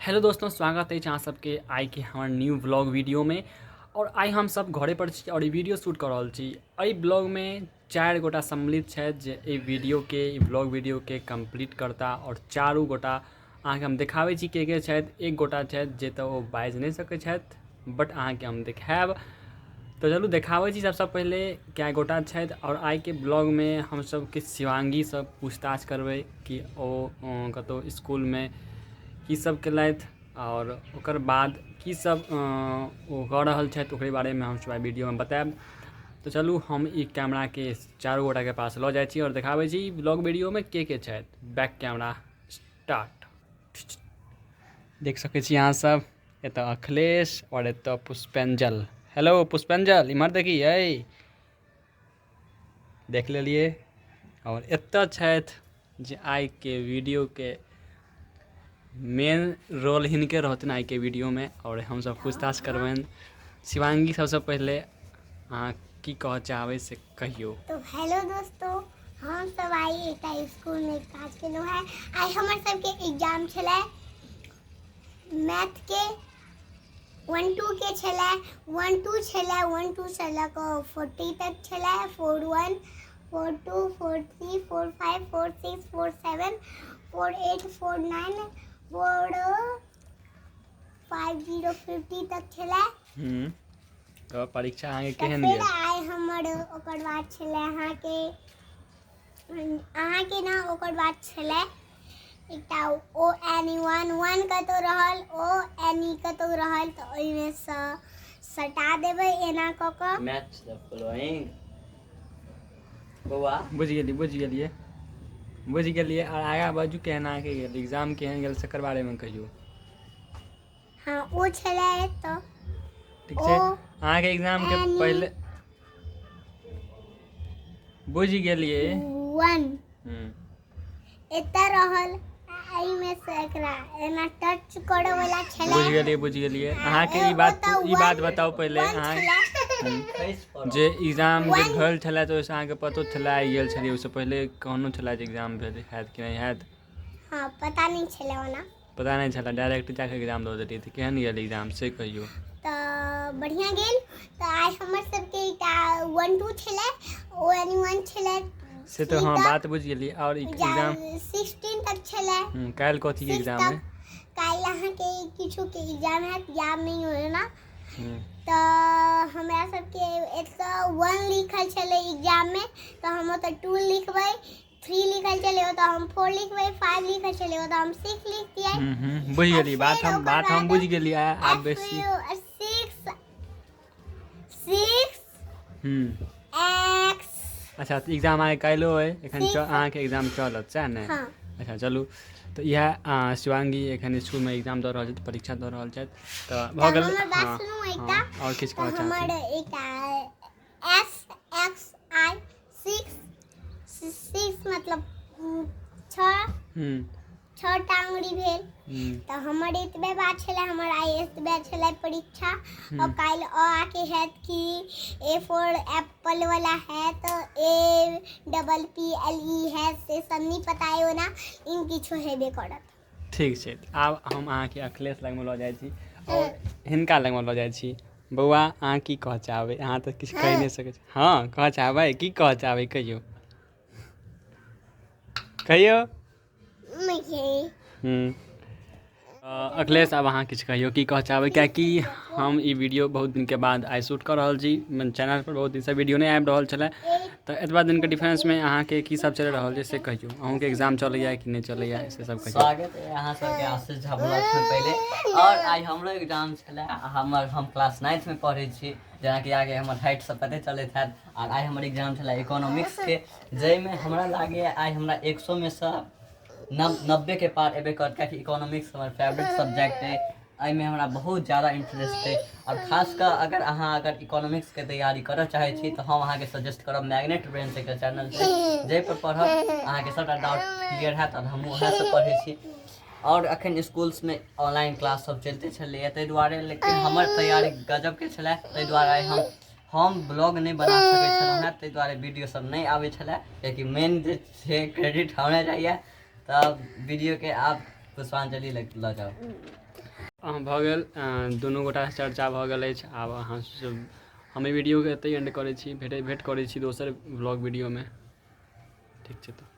Hello दोस्तों, स्वागत अछि अहाँ सबके आइ के हमर न्यू ब्लॉग वीडियो में। और आइ हम सब घरे पर छी और ई वीडियो शूट कर रहल छी। एहि ब्लॉग में 4 गोटा सम्मिलित छथि जे एहि वीडियो के, ई ब्लॉग वीडियो के कंप्लीट करता। और चारू गोटा अहाँके हम देखाबै छी के के छथि। एक गोटा छथि जे तऽ ओ बाजि नहि सकै छथि, बट अहाँके हम देखायब। तऽ चलू देखाबै छी सबसँ पहिले कए गोटा छथि। और आइके ब्लॉगमे हमसब किछु शिवांगीसँ पूछताछ करबै कि ओ कतहु इसकुलमे की सब केलथि और ओकर बाद की सब ओ कऽ रहल छथि, ओकरे बारेमे हमसब आइ वीडियोमे बतायब। तऽ चलू हम ई कैमराके चारू गोटाके पास लऽ जाइ छी और देखाबै छी ब्लॉग वीडियोमे के के छथि। Bank camera start. देख सकै छी अहाँ सब, एतऽ अखिलेश और एतऽ पुष्पांजल। हेलो पुष्पांजल, इम्हर देखी, अइ देख लेलियै। और एतऽ छथि जे आइके वीडियोके मेन रोल हिनके रहतनि आइके वीडियोमे और हमसब पूछताछ करबनि। शिवांगी, सबसँ पहिले अहाँ की कहऽ चाहबै से कहियौ। तो हेलो दोस्तों, हम सब आइ एकटा स्कूलमे काज केलहुँ हेँ। आइ हमर सबके एग्जाम छलै मैथके, 1 2 के छलै, 1 2 छलै, 1 2 से लऽ कऽ 40 तक छलै, 4 1 4 2 4 3 4 5 4 6 4 7 4 8 4 9 4 5 0 50 तक छलै। तऽ परीक्षा अहाँके तऽ केहन फेर गेल? आइ हमर ओकर बाद छलै अहाँके ने, ओकर बाद छलै एकटा ओ एन ई 1 1 कतहु रहल, ओ एन ई कतहु रहल, तऽ ओहिमे सँ सटा देबै एना कऽ कऽ। मैच द फॉलोइंग बौआ। बुझि गेलियै, बुझि गेलियै, बुझि गेलियै। आओर आगाँ बाजू, केहन अहाँके गेल एग्जाम, केहन गेल तकर बारेमे कहियौ। हँ, ओ छलै तऽ ठीक छै। ओ अहाँके एग्जामके एन ई पहिले बुझि गेलियै। 1 एतऽ रहल, एहिमे से एकरा एना टच करऽ वाला छलै। बुझि गेलियै, बुझि गेलियै। अहाँके ई बात, ई बात बताउ पहिले अहाँ जे एग्जाम जे भेल छलै तऽ ओहिसँ अहाँके पतो छलै? आइ गेल छलियै ओहिसँ पहिले कहनो छलै जे एग्जाम भेल हैत कि नहि हैत? हँ, पता नहि छलै ओना। पता नहि छलै, डायरेक्ट जाके एग्जाम दऽ देलियै। तऽ केहन गेल एग्जाम से कहियौ। तऽ बढ़िआँ गेल। तऽ आइ हमर सबके एकटा 1 2 छलै, ओ एन 1 छलै। से तऽ हँ, बात बुझि गेलियै। आओर एग्जाम 16 तक छलै। काल्हि कथीके एग्जाम है? काल्हि अहाँके किछुके एग्जाम हैत, याद नहि होय ना। तऽ हमरा सबके एतऽ 1 लिखल छलै एग्जाममे, तऽ हम ओतऽ 2 लिखबै, 3 लिखल छलै ओतऽ हम 4 लिखबै, 5 लिखल छलै ओतऽ हम 6 लिखतियै। बुझि गेलियै बात हम, बात हम बुझि गेलियै। आब बेसी 6 6 एक्स। अच्छा, तऽ एग्जाम अहाँके काल्हिओ अइ? एखन अहाँके एग्जाम चलत, सएह ने? हँ। अच्छा चलू, तऽ इएह शिवांगी एखन इसकुलमे एग्जाम दऽ रहल छथि, परीक्षा दऽ रहल छथि। तऽ भऽ गेल। हमर बात सुनू एकटा। आओर किछु तऽ कहऽ हमर चाहै? एकटा एस एक्स आई 6 6, मतलब 6, 6 टा अङ्गुरी भेल। तऽ हमर एतबे बात छलै। हमर आइ एतबे छलै परीक्षा। आओर काल्हि अ आके हैत कि ए फोर एप्पल वाला हैत, A double P L E हैत, से सब नहि पता अइ ओना, लेकिन किछो हेबे करत। ठीक छै, आब हम अहाँके अखिलेश लगमे लऽ जाइ छी आओर हिनका लगमे लऽ जाइ छी। बौआ, अहाँ की कहऽ चाहबै? अहाँ तऽ किछु कहि नहि सकै छी। हँ, कहऽ चाहबै? की कहऽ चाहबै, कहियौ, कहियौ। अखिलेश, आब अहाँ किछु कहियौ, की कहऽ चाहबै? किएकि हम ई वीडियो बहुत दिनके बाद आइ शूट कऽ रहल छी। चैनल पर बहुत दिनसँ वीडियो नहि आबि रहल छलै, तऽ एतबा दिनके डिफरेंसमे अहाँके की सब चलि रहल छै से कहियौ। अहूँके एग्जाम चलैया कि नहि चलैया, से सब कहियौ। स्वागत है अहाँ सबके आशीष झा ब्लॉग्समे पहिले। आओर आइ हमरो एग्जाम छलै। हमर हम क्लास नाइन्थमे पढ़ै छी, जेनाकि आगे हमर हाइटसँ पते चलैत हैत। आर आइ हमर एग्जाम छलै इकोनॉमिक्सके, जाहिमे हमरा लागैए आइ हमरा 100मे सँ 90के पार एबे करत, कियाकि इकोनॉमिक्स हमर फेवरेट सब्जेक्ट अइ। एहिमे हमरा बहुत ज्यादा इंटरेस्ट अइ। आओर खास कऽ अगर अहाँ अगर इकोनॉमिक्सके तैयारी करऽ चाहै छी तऽ हम अहाँके सजेस्ट करब मैग्नेट ब्रेन्स एकटा चैनल छै, जाहिपर पढ़ब अहाँके सभटा डाउट क्लियर हैत। आओर हमहूँ उएहसँ पढ़ै छी। आओर एखन स्कूल्समे ऑनलाइन क्लास सब चलिते छलैए, ताहि दुआरे। लेकिन हमर तैयारी गजबके छलै, ताहि दुआरे आइ हम ब्लॉग नहि बना सकै छलहुँ हेँ, ताहि दुआरे वीडियो सब नहि आबै छलै, कियाकि मेन जे छै क्रेडिट हमरे जाइए। तऽ वीडियोके आब पुष्पांजलि लग लऽ जाउ। भऽ गेल, दुनू गोटासँ चर्चा भऽ गेल अछि। आब अहाँ सब हम एहि वीडियोके एतहि एंड करै छी। भेट करै छी दोसर ब्लॉग वीडियोमे। ठीक छै। तऽ